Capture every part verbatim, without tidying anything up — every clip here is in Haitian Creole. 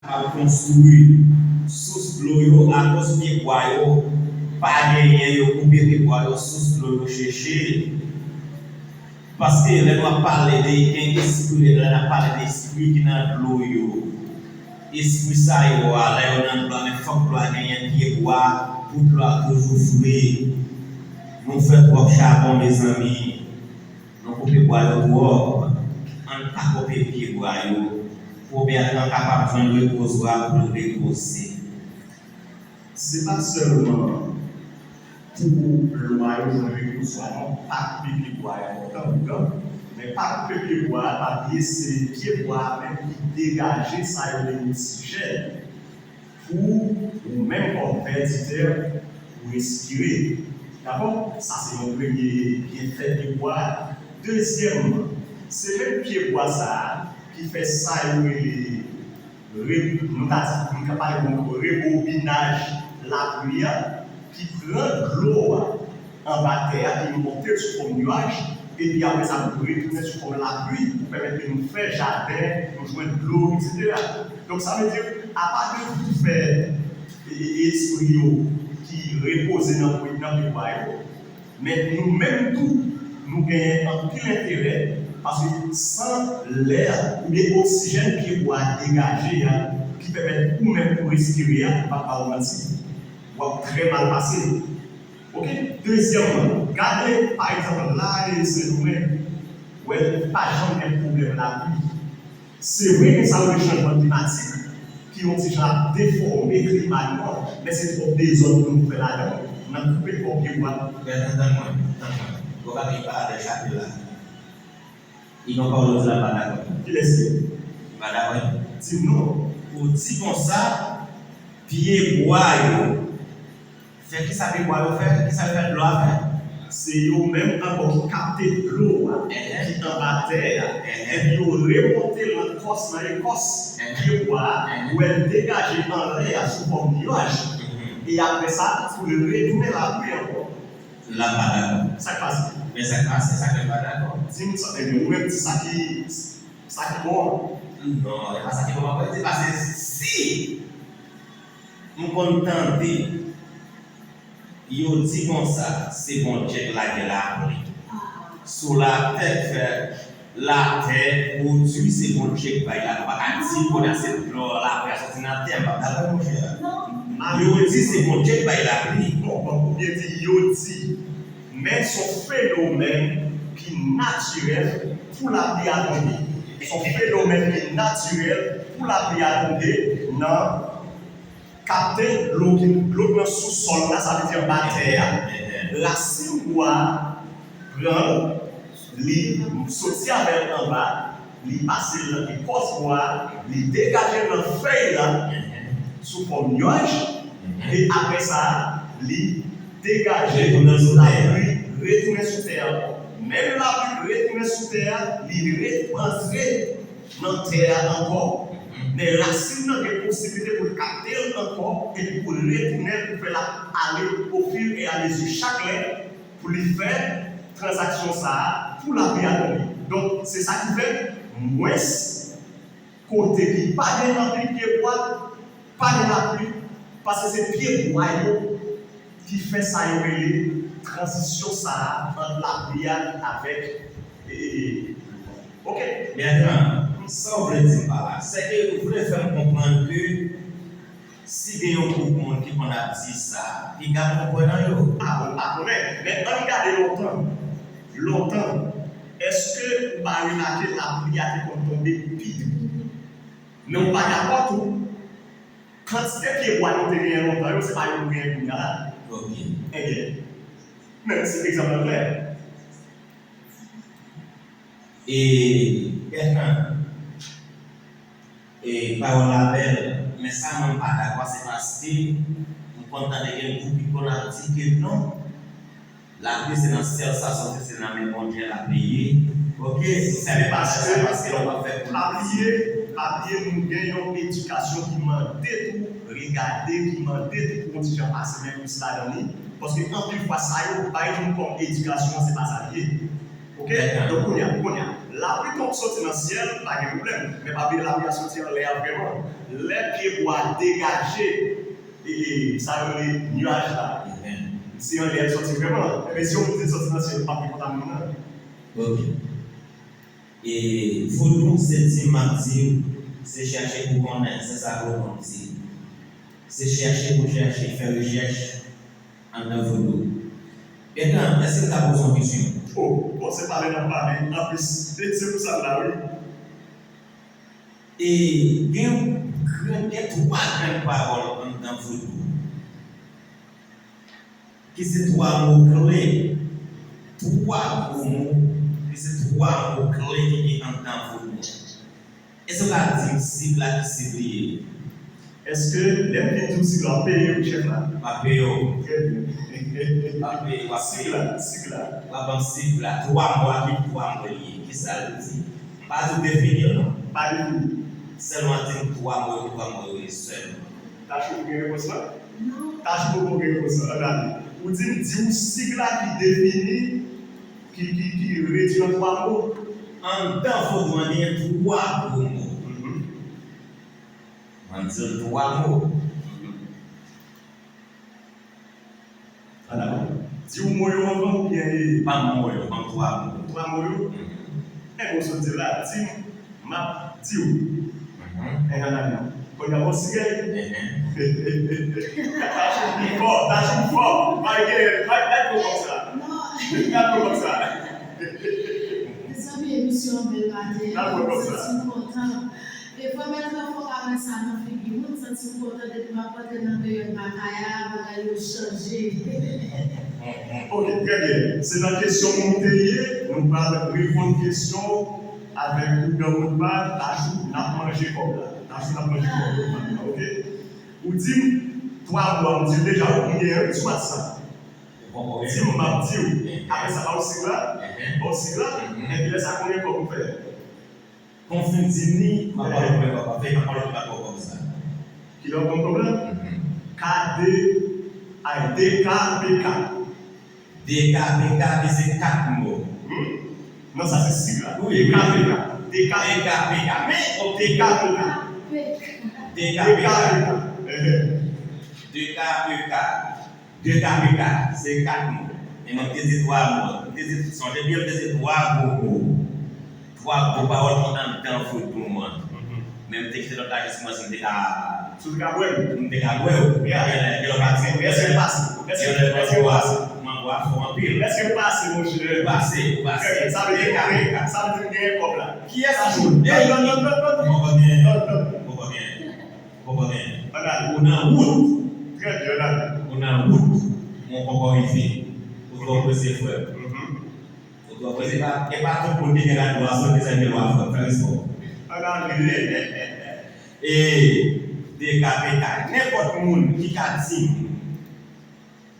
Ap konstwi sous dlo yo, akoz pyebwa yo pa genyen, yo koupe pyebwa yo, sous dlo yo cheche. Paske lè nou ap pale de, gen espri, lè n ap pale de espri ki nan dlo yo, espri sa yo a, lè yo nan dlo a, men fòk dlo a genyen pyebwa pou dlo a toujou fre. Nou fè twòp chabon, mezanmi. Nou koupe bwa yo twòp. Ann pa koupe pyebwa yo. Pou bèt lan kapab jwenn repozwa pou l repoze. Se pa sèlman pou lwa yo jwenn repozwa non, pa koupe pyebwa yo enpòtan, men pa koupe pyebwa, pa bliye se pyebwa menm ki degaje sa yo rele oksijèn pou ou menm kòm vèditè pou respire. Dakò? Sa se yon premye byenfè pyebwa a. Dezyèmman, se menm pyebwa sa a ki fè sa yo rele re-, nou ka di, nou ka pale de rebobinaj lapli a, ki pran dlo a anba tè a, ki monte l sou fòm nyaj, epi apre sa, pou retounen sou fòm lapli, pou pèmèt ke nou fè jaden, nou jwenn dlo, etsetera. Donk, sa vle di, apa de pou fè e, e, espri yo ki repoze nan, nan pyebwa yo, men nou menm tou, nou genyen anpil enterè, paske san lè oubyen oksijèn pyebwa a degaje a, ki pèmèt ou menm pou respire a, m p ap ba w manti, w ap trè mal pase. Oke? Dezyèmman, gade, pa egzanp, la e Sendomeng, w wè, pa janm gen pwoblèm lapli. Se vre gen sa yo rele chanjman klimatik, ki yon ti jan ap defòme klima nou an, men se twòp dezòd nou fè ladan l, n ap koupe twòp pyebwa. Bèt, tann mwen, tann mwen. Gwo bagay pa atè chape la. Li gen yon pawòl ou di la, m pa dakò. Kilès li? M pa dakò. Di m non. Ou di konsa, pyebwa yo fè kisa pyebwa yo fè? Kisa yo fè dlo a fè? Se yo menm ankò ki kapte dlo a, ki anba tè a, epi yo remonte l nan kòs, nan ekòs pyebwa a, pou l degaje anlè a sou fòm nyaj, e apre sa, pou l retounen lapli ankò. La m pa dakò. Sa k pase? Men sa k pase, sa k fè m pa dakò. Di m sa, ebyen, ou menm di sa ki, sa ki bon an. Non, e pa sa ki bon m ap di, paske si m konn tande yo di konsa, se Bondye k lage lapli sou latè, k fè latè pwodui, se Bondye k bay lapli. Ou pa ka di m kounye a se dlo lapli a soti nan tè, m p ap dakò, monchè. Yo di se Bondye k bay lapli. Bon, bon, ou byen di yo di, men se yon fenomèn ki natirèl pou lapli a tonbe. Se yon fenomèn ki natirèl pou lapli a tonbe nan kapte dlo ki, dlo ki nan sousòl la, sa vle di anba tè a. Rasin bwa a pran l, li soti avè l anba, li pase l nan ekòs bwa a, li degaje l nan fèy la sou fòm nyaj, e apre sa, li degaje lapli, retounen sou tè a ankò. Menm lapli retounen sou tè a, li re-, antre nan tè a ankò, men rasin nan gen posiblite pou l kapte l ankò, epi pou l retounen, pou fè l ap ale ofiremezi chak lè, pou li fè tranzaksyon sa a, pou lapli a tonbe. Donk, se sa ki fè mwens kote ki pa gen anpil pyebwa, pa gen lapli, paske se pyebwa yo ki fè sa yo rele tranzisyon sa a ant lapli a avèk, e, e, e, oke. Bertrand, sa w vle di m pa la? Sèke ou vle fè m konprann ke si gen yon gwoup moun ki konn ap di sa, piga nou kwè nan yo. A, bon, m pa konnen, men ann gade lontan. Lontan, èske ou pa remake lapli a te konn tonbe pi dou? Men ou pa dakò tou, kantite pyebwa nou te genyen lontan yo, se pa yo nou genyen kounye a la. Ok. Ebyen, men se egzanp lan klè. E, Bertrand, e, pawòl la bèl, men sa mwen m pa dakò, se paske m konn tande gen gwoup ki konn ap di ke non, lapli se nan syèl sa soti, se nan men Bondye lapli ye. Ok, se pa sa, paske lè w ap fè politik. Pa bliye, pa bliye, nou gen yon edikasyon ki mande tou, regade, ki mande tou pou yon ti jan pase men plis ladan li. Paske anpil fwa, sa yo bay nou kòm edikasyon an, se pa sa li ye. Ok? Donk, kounye a, kounye a, Lapli tonbe soti nan syèl, pa gen pwoblèm. Men pa bliye lapli a soti anlè a vrèman. Lè pyebwa degaje, e, e, sa yo rele nyaj la. Se anlè a l soti vrèman. Ebyen, si yon moun di l soti nan syèl, l p ap gen kontamine nan. Ok. E vodou, se di m ap di w, se chèche pou konnen, se sa vodou di. Se chèche pou chèche, fè rechèch anndan vodou. Gentan, èske m ka poze yon kesyon? Oh, bon, se pale n ap pale, anplis, se pou sa m la, wi. E gen, gen twa grenn pawòl anndan vodou, ki se twa mo kle, twa gwo mo, ki se twa mo kle ki gen anndan vodou. Èske w ka di m sib la ki sib li ye? Èske lè m vin di w sib la, w ap peye wi, chèf la? M ap peye w. Trè byen. W ap peye, w ap peye. Sib la, sib la. W ap ban m sib la. Twa mo a, ki twa mo li ye? Kisa l di? M pa di w defini l non. Pa defini. Sèlman di m twa mo yo, twa mo yo ye sèlman. Tachou, ou gen repons la? Non. Tachou poko gen repons la. Ann ale. Ou di m, di w sib la ki defini, ki, ki, ki redui an twa mo. Anndan vodou an, genyen twa gwo mo. Mhm. Ann di l twa mo. Ann ale. Di w mo yo anvan oubyen e. Ban m mo yo, ban m twa mo. Twa mo yo? Mhm. Enben, w sot di la, di m, m ap di w. Mhm. Enhen, ann ale. Kounye a, w ap siyen. Enhen. Tachou fò, Tachou fò. Pa gen, pa, pa gwo kòb sa. Non. Pa gwo kòb sa. Mezanmi, emisyon an bèl maten. Pa gwo kòb sa. Mwen santi m kontan. E vrèman trè fò ka wè sa nan figi moun, santi m kontan depi m ap rantre nan peryòd makaya, bagay yo chanje. Ok, trè byen. Se nan kesyon moun te ye, nou pral reponn kesyon avèk ou nan moun pa, Tachou, n ap manje kòb la. Tachou, n ap manje kòb la, ok? Ou di m twa mo a, m di l deja, wi, m gen yon sou WhatsApp. Ou di m, m ap di w. Apre sa, ba w sib la, ba w sib la, epi lè sa, konbyen kòb ou fè? Konfidini, m ap pale konbyen kòb, m ap fè, m ap pale konbyen kòb konsa. Kilè w konn kòb la? Mhm. K D, ay, D K P K. D K P K, ki se kat mo. Hmm? Non, sa se sib la. Wi, D K P K. D K P K. Men, D K P K. D K P K. D K P K. D K P K, se kat mo. Men mwen te di twa mo. Mwen te di, sonje byen, mwen te di twa gwo mo. Twa gwo pawòl ki anndan vodou an. Mhm. Men mwen te kite lòt la jis mwen si mwen te ka. Si w te ka bwè l. Mwen te ka bwè l. Ya. Gen lè, gen lè w pa di. Èske l pase? Èske, èske l pase? Mango a fò anpil. Èske l pase, monchè? Pase, ou pase. Sa vle di, sa vle di m genyen kòb la. Kiyès ki jwenn? Non, non, non, non, non. Mwen pa gen. Non, non. Mwen pa gen. Ou konprann? Ou nan wout. Trè byen, ann ale. Ou nan wout. Mwen poko rive. Ou twò prese, frè. Mhm. Ou twò prese, e pa, e pa tout moun ki gen radyo a, sòti sa gen lwa, frè. Fè respè w. Ann ale. E, D K P K. Nenpòt moun ki ka di m,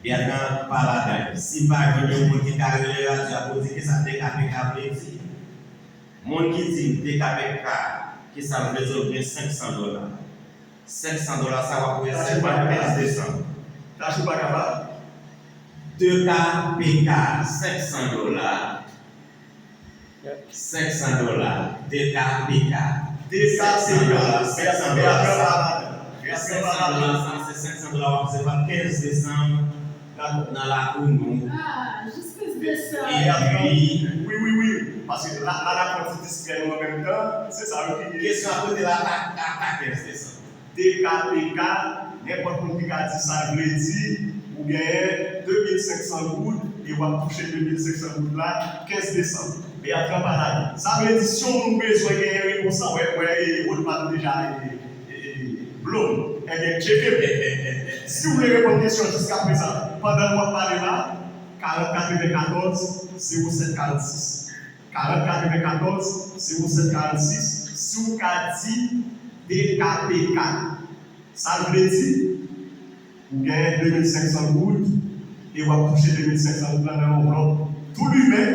Bertrand pa ladan l. Si pa jwenn yon moun ki ka rele radyo a pou di kisa D K P K vle di. Moun ki di D K P K, kisa l vle di, ou gen senk san dola. Senk san dola sa w ap voye sèlman kenz desanm. Tachou pa kapab. D K P K, senk san dola. Senk san dola, D K P K. D K P K. Senk san dola, senk san dola sa. Senk san dola sa, se senk san dola w ap resevwa kenz desanm nan lakou nou. Ah, jis kenz desanm. Epi, wi, wi, wi. Paske la, la, n ap fè yon ti distrè nou an menm tan. Se sa yo ki gen. Kesyon ap poze la, ta, ta, ta kenz desanm. D K P K, nenpòt moun ki ka di sa l vle di, ou genyen de mil senk san goud e w ap touche de mil senk san goud la kenz desanm. Bertrand pa ladan. Sa vle di, si yon moun bezwen genyen repons lan, wè, wè, e, ou pa deja, e, e, e, blow m. Ebyen, tcheke m. Si w vle reponn kesyon jiskaprezan, pandan nou ap pale la, karant katrevenkatòz zewo sèt karannsis. Karant katrevenkatòz zewo sèt karannsis, si w ka di D K P K, sa l vle di, ou genyen de mil senk san goud e w ap touche de mil senk san goud lan nan yon anvlòp tou limen.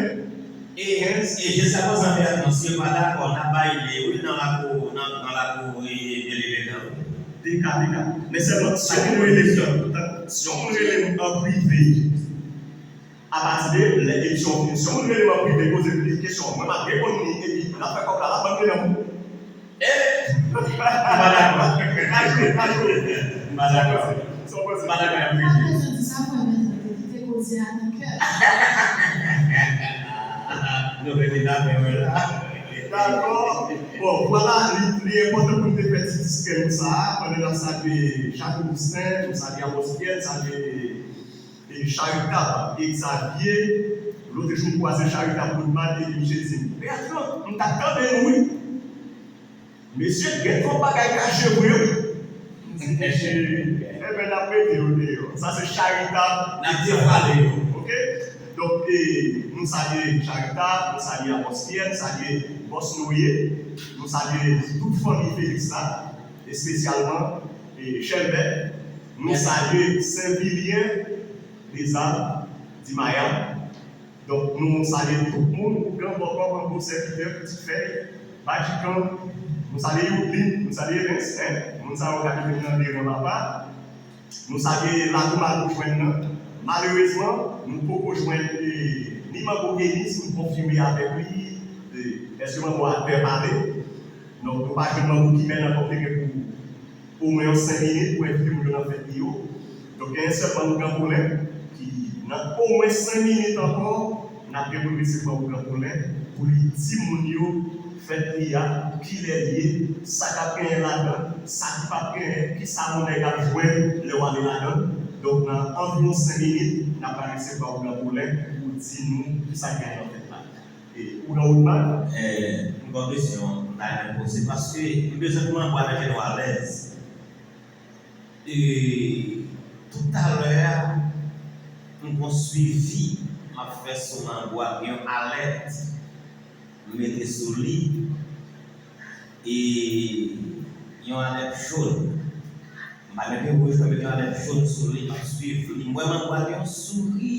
E, e jiskaprezan, Bertrand, si yo pa dakò, n ap bay li, wi, nan lakou, nan, nan lakou, e, Bèlè Bèlè. D K P K. Men sèlman, si yon moun rele m, si yon moun rele m an prive, apati de lè emisyon an fini, si yon moun rele m an prive, poze m kesyon, mwen m ap reponn li. L ap fè kòb la, l ap ban m de nan bouch. Eh! M pa dakò. N a jwe, n a jwe. M pa dakò. Sa w panse? M pa dakò avèk Brigitte. Pa bezwen di sa, frè Bertrand, te kite koze a nan kè. Nou rete la, men wè la. Dakò. Bon, vwala, li, li enpòtan pou n te fè ti diskè nou sa a, pandan n ap salye Jacques Augustin, nou salye Apòs Pyè, n salye e Charitab e Xavier, lòt jou m kwaze Charitab Goodman epi misye di m, Bertrand, m t ap tande nou wi. Mesye gen twòp bagay kache vre wi. M di, mesye, enben n ap mete yo deyò. Sa se Charitab e Xavier. Oke? Donk, e, nou salye Charitab, nou salye Apòs Pyè, nou salye Bòs Noye, nou salye tout fanmi Felix la, espesyalman, e, Chèlbè. Nou salye Senvilyen, Dezab, Dimayab. Donk, nou salye tout moun, ougan, bòkò, manbo, sèvitè, pitit fèy, badjikan, nou salye Youdlin, nou salye Evens, en, moun sa yo ka mete m nan de ran papa. Nou salye lakou mal nou jwenn nan. Malerezman, nou poko jwenn, e, ni manbo Enis pou n konfime avèk li, e, èske manbo a pè pale. Donk, nou pa jwenn manbo Kimèn ankò, te gen pou omwen yon senk minit pou envite moun yo nan fèt li yo. Donk, genyen sèlman ougan Polin ki, nan omwen senk minit ankò, n ap gen pou n resevwa ougan Polin pou li di moun yo fèt li a, kilè l ye, sa k ap genyen ladan, sa ki p ap genyen, kisa yon nèg ap jwenn lè w ale ladan. Donk, nan anviwon senk minit, n ap pral resevwa ougan Polin pou di nou kisa k genyen nan fèt la. E, ougan Woodman? Eh, m gen yon kesyon m ta renmen poze, paske m bezwen pou manbo a mete nou alèz. E, toutalè a, m gen yon swivi m ap fè sou manbo a, m gen yon alèt m mete sou li. E, yon alèt jòn. M pa mete wouj, mwen mete yon alèt jòn sou li, m ap swiv li. M wè manbo a gen yon souri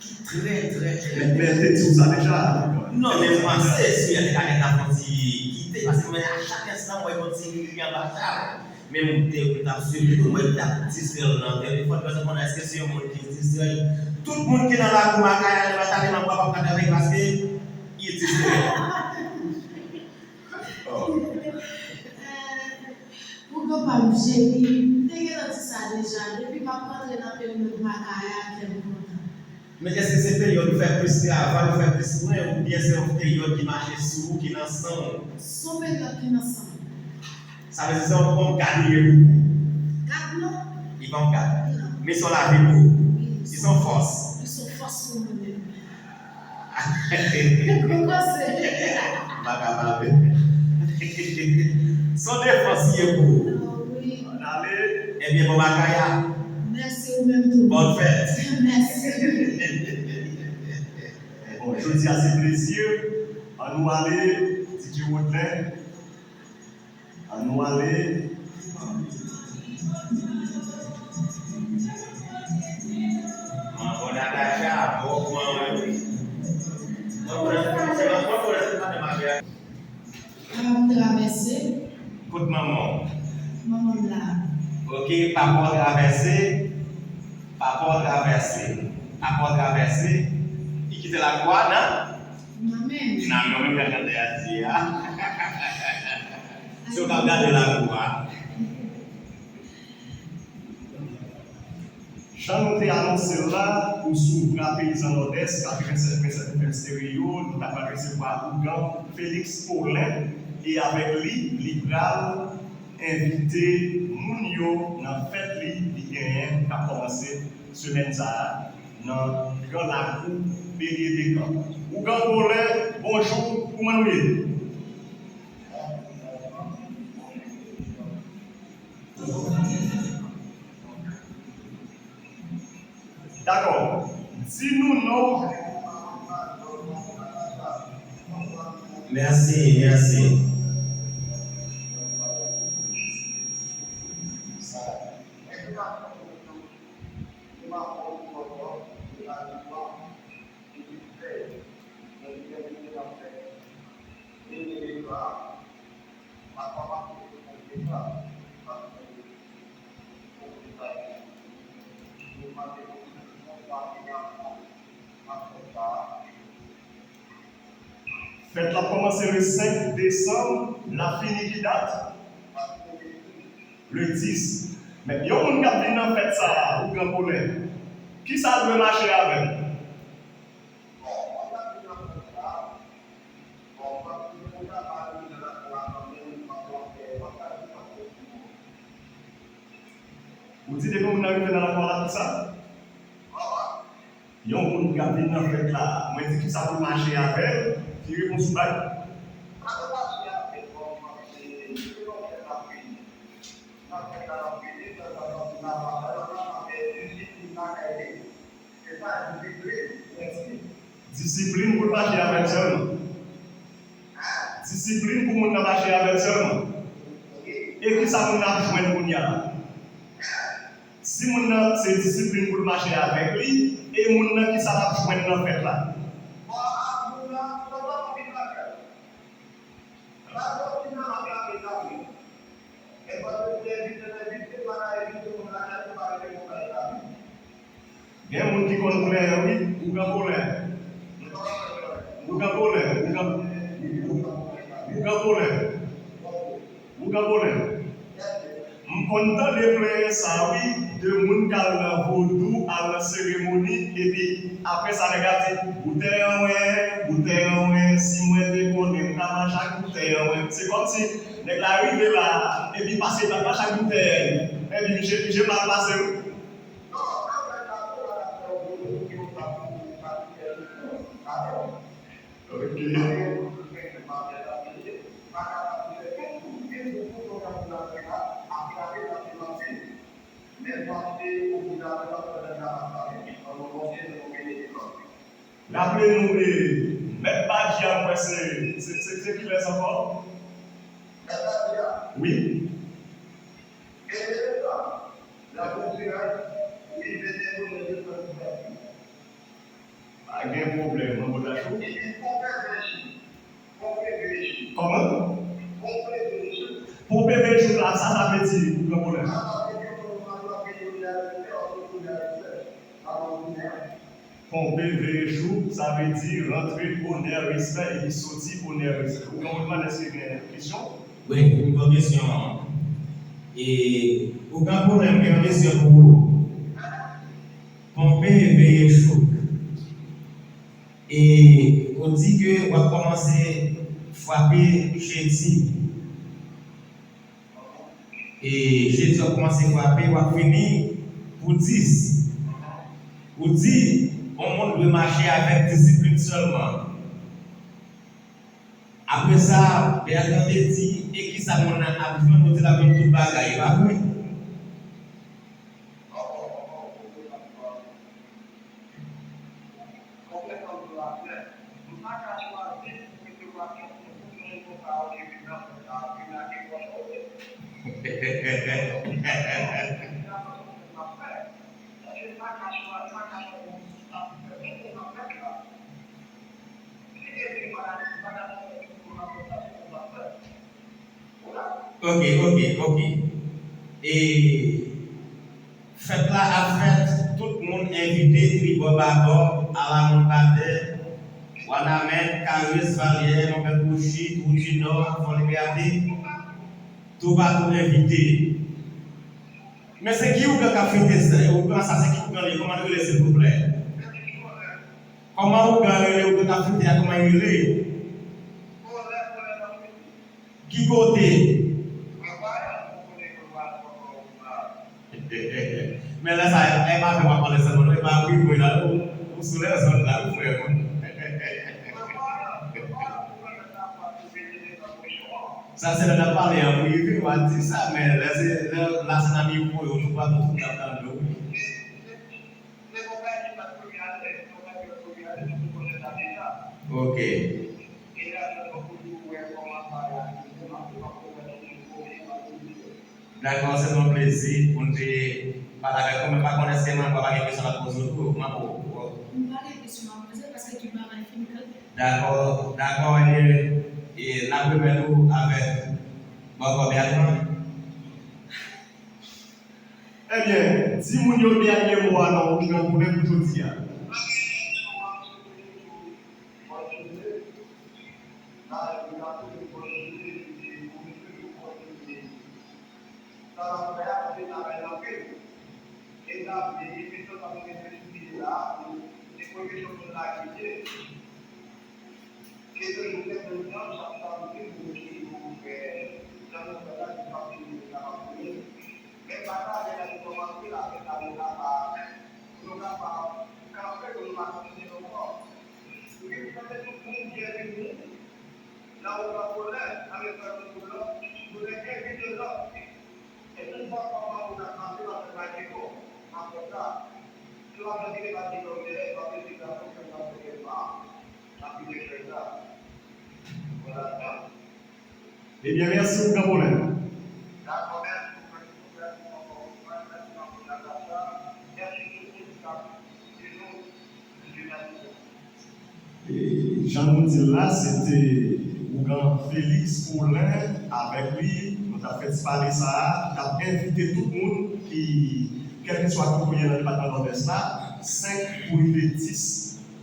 ki trè, trè, trè. Men, men l te di w sa deja? Non, men m panse si l te ka gentan fè yon ti kite, paske mwen, a chak enstan, m wè yon ti ri anba chal. Men m te, m t ap swiv li tou, m wè l t ap distrè l nan telefòn, paske m konnen èske se yon moun ki distrè. Tout moun ki nan lakou Makaya, nan Batale, m ap pap ka travay paske li distrè. Oh. Ougan pa m cheri, m te gentan di sa deja, depi m ap rantre nan peryòd Makaya, kè m kontan. Men èske se peryòd ou fè plis travay, ou fè plis pwen, oubyen se yon peryòd ki mache sou ou, ki nan san w? Se yon peryòd ki nan san m. Sa vle di se yon, yon gad ou ye pou ou? Gad non. Li pa yon gad. Non. Men se yon lavi pou ou. Wi. Li se yon fòs. Li se yon fòs pou mwen menm. Ou panse? M pa kapab. Se yon defans li ye pou ou. Ah, wi. Ann ale. Ebyen, bon bagay a. Mèsi, ou menm tou. Bòn fèt. Mèsi. Bon, jodi a se plezi. Ann nou ale, D J Rodlin. Ann nou ale. Manbo Natacha, bon kouman w ye? Manbo Natacha, se manbo Natacha, se pa nan mafya. Papa m travèse. Kot manman w? Manman m la. Ok, papa w travèse. Papa w travèse. Papa w travèse. Li kite lakou a nan? Nan men m. Nan men w menm jan tande a di a. Si w ka gade lakou a. Jan nou te anonse l la, ou sou Vra Peyizan Nòdès, katrevennsèt pwen sèt F M Stereo, nou ta pral resevwa ougan Félix Paulin, e avèk li, li pral envite moun yo nan fèt li, li genyen, k ap kòmanse semèn sa a, nan Gran Lakou, Berye Dekan. Ougan Paulin, bonjou, kouman nou ye? Dakò. Di nou non. Mèsi, mèsi. Fèt la ap kòmanse le senk desanm, l ap fini ki dat? Le dis. Men yon moun k ap vin nan fèt sa a, ougan kolè, kisa l dwe mache avè l? Ou di depi moun nan rive nan lakwa la, kisa? Yon moun k ap vin nan fèt la, mwen di kisa pou l mache avè l, ki repons ou bay? Disiplin pou l mache avè l sèlman. Disiplin pou moun nan mache avè l sèlman. E kisa moun nan ap jwenn kounye a la? Si moun nan se disiplin pou l mache avèk li, e moun nan kisa l ap jwenn nan fèt la? Gen moun ki konn plèyen wi, ougan kolè. Ougan kolè, ougan, ougan kolè. Ougan kolè. M konn tande plenyen sa wi, de moun k al nan vodou, al nan seremoni, epi apre sa nèg la di, boutèy an mwen, boutèy an mwen, si mwen te konnen m ta mache ak boutèy an mwen. Se kòmsi nèg la rive la, epi pase l ap mache ak boutèy, epi misye, misye mal pase wi. Ok. Raple nou, e, mèt badji a, mwen se, se, se, se kilès ankò? Wi. Pa gen pwoblèm, manbo Tachou. Kòman? Ponpe veye jouk la, sa sa vle di, ougan kolè? Ponpe veye jouk, sa vle di rantre onè, respè, epi soti onè, respè. Ougan Boulevard, èske gen kesyon? Wi, m gen yon kesyon. E, ougan kolè, m gen yon kesyon pou ou. Ponpe veye jouk. E ou di ke w ap kòmanse frape jedi. E jedi w ap kòmanse frape, w ap fini pou dis. Ou di, yon moun dwe mache avèk disiplin sèlman. Apre sa, Bertrand te di, e kisa moun nan ap jwenn? Ou di l ap jwenn tout bagay, e pa vre? Ok, ok, ok. E fèt la ap fèt, tout moun envite, tribò babò, Alamount Batè, Wanament, Karis, Valyè, Monpè Kouchi, Twou Dinò, Fò Libète, toupatou envite. Men se ki ougan k ap fete sa? Ougan sa se ki ougan li ye? Kòman li rele silvouplè? Kòman ougan rele, ougan k ap fete a, kòman li rele? Ki kote? Men lè sa, e pa avè w ap pale sèlman, non, e pa wi vre la, ou, ou sou lèzòd la, wi, frè mwen. Sa se lè n ap pale an prive, w a di sa, men lè se, lè, la se nan mikwo yo, nou pa tout moun ap tande w. Ok. Dakò, se yon plezi pou n te pale avèk ou, men pa konnen èske manbo a pa gen kesyon l ap poze w tou, manbo. M pa gen kesyon m ap poze paske tout bagay fin klè. Dakò, dakò, e, e n ap remèt ou avèk bòkò Bertrand. Ebyen, di moun yo dènye mo a nan Ougan Koulè pou jodi a. Travay la, paske travay la anpil. E n ap, e, e, mesaj sa nou gen sou pye la, e, e, premye jou moun la kite. Ke nou jounen jodi a, chak samdi, nou toujou fè jan nou fè la, nou pa fini, nou pa fini. Men pataje la, nou kòmanse la, fè kare la pa, pou nou kapab kanpe, pou nou pa kanpe ankò. Nou gen pou tande tout moun byenvini nan Wougan Kolè, nan Lekòl Koulè, nou te envite lòt. E tout fwa kòman ou ta santi w ap fè pati kò nan fèt la. Si w ap fè pati kò, w te lè w ap fè pati kò, w ap fè pati kò. Ebyen, mèsi pou granmoun. E, jan nou di l la, se te ougan Félix Paulin avèk li, nou t ap fè ti pale sa a, ki t ap envite tout moun ki, kèlkeswa kote w ye nan depatman Nòdès la, senk pou rive dis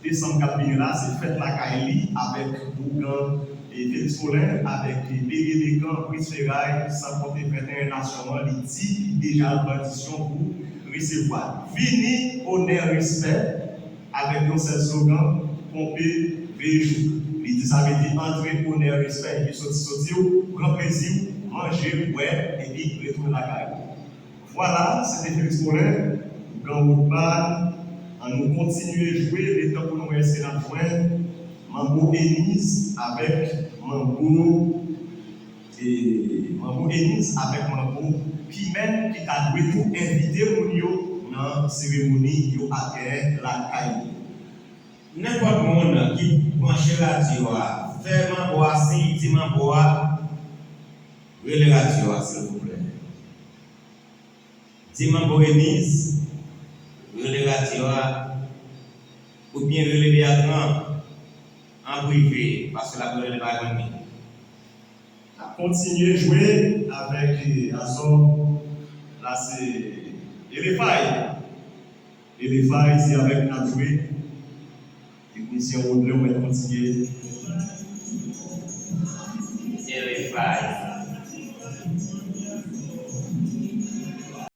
desanm k ap vini la, se fèt lakay li avèk ougan e Félix Paulin, avèk Bebe Lekan, Brice Ferraille, san konte venteyen nasyon an, li di li deja nan kondisyon pou resevwa. Vini, onè, respè, avèk yon sèl slogan, ponpe, veye jouk. Li di sa vle di antre, onè, respè, epi soti, soti w, pran plezi w, manje, bwè, epi retounen lakay ou. Vwala, se te Félix Paulin, ougan Woodman. Ann nou kontinye jwe, letan pou nou wè si n ap jwenn Manbo Eniz avèk Manbo, e, Manbo Eniz avèk Manbo Pimèn ki ta dwe tou envite moun yo nan seremoni yo ap genyen lakay yo. Nenpòt moun ki branche radyo a, fè Manbo a siy, di Manbo a, rele radyo a, silvouplè. Di Manbo Eniz, rele radyo a, oubyen rele Beatran an prive, paske l ap rele l pa jwenn li. N ap kontinye jwe avèk, e, Azò. La se Elefay. Elefay, se avèk n ap jwe. Teknisyen Rodley, ou mèt kontinye. Elefay.